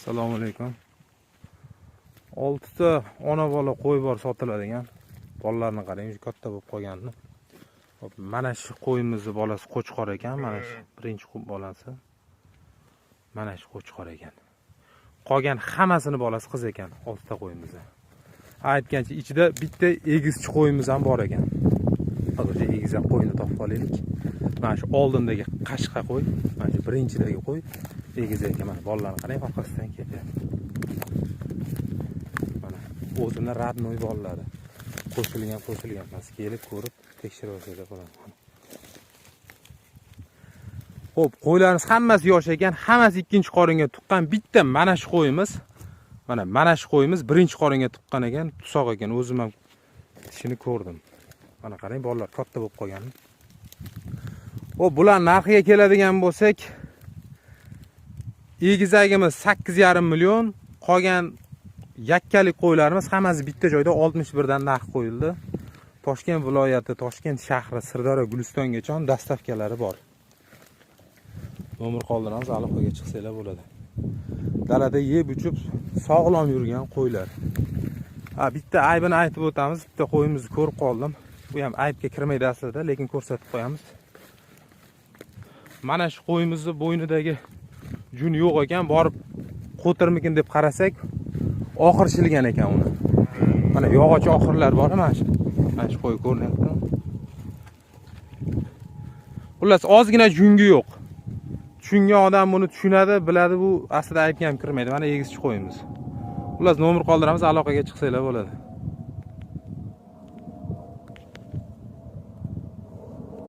Assalomu alaykum. 6 ta ona bola qo'y bor sotiladigan. Bolalarni qarang, katta bo'lib qolganini. Hop, mana shu qo'yimizni bolasi qo'chqor ekan, mana shu birinchi bolasi. Mana shu qo'chqor ekan. Qolgan hammasini bolasi qiz ekan, 6 ta qo'yimizni. Aytgancha ichida bitta egizchi qo'yimiz ham bor ekan. Hozircha egizak qo'yni topib olaylik. Mana shu oldindagi qashqa qo'y, mana shu birinchidagi qo'y egizak ekan. Mana bolalarni qarang, orqasidan kelyapti. Mana o'zini родной bolalari. Qo'shilgan, qo'shilgan emas, kelib ko'rib tekshirib olsanglar bo'ladi. Xo'p, qo'ylarimiz hammasi yosh ekan, hammasi ikkinchi qoringa tuqqan. Bitta mana shu qo'yimiz, mana shu qo'yimiz birinchi qoringa tuqqan ekan, tusoq ekan. O'zim ham tishini ko'rdim. Mana qarang, bolalar katta bo'lib qolgan. Xo'p, bular narxiga keladigan bo'lsak, egizagimiz 8,5 million, qolgan yakkalik qo'ylarimiz hammasi bitta joyda 61 dan narx qo'yildi. Toshkent viloyati, Toshkent shahri, Sirdaryo, Gulistongacha dastavkalari bor. Nomer qoldiramiz, aloqaga chiqsanglar bo'ladi. Dalada yeb ichib sog'lom yurgan qo'ylar. Ha, bitta aybini aytib o'tamiz. Bitta qo'yimizni ko'rib qoldim. Bu ham aybga kirmaydi aslida, lekin ko'rsatib qo'yamiz. Mana shu qo'yimizni bo'ynidagi jun yo'q ekan, borib qo'tirmikin deb qarasak, oxir shilgan ekan uni. Mana yog'och oxirlar bor, mana shu. Mana shu qo'y ko'rinyapti. Xullas, ozgina jungi yo'q. Tushungan odam buni tushunadi, biladi, bu aslida aybga ham kirmaydi. Mana egizchi qo'yimiz. Xullas, nomer qoldiramiz, aloqaga chiqsanglar bo'ladi.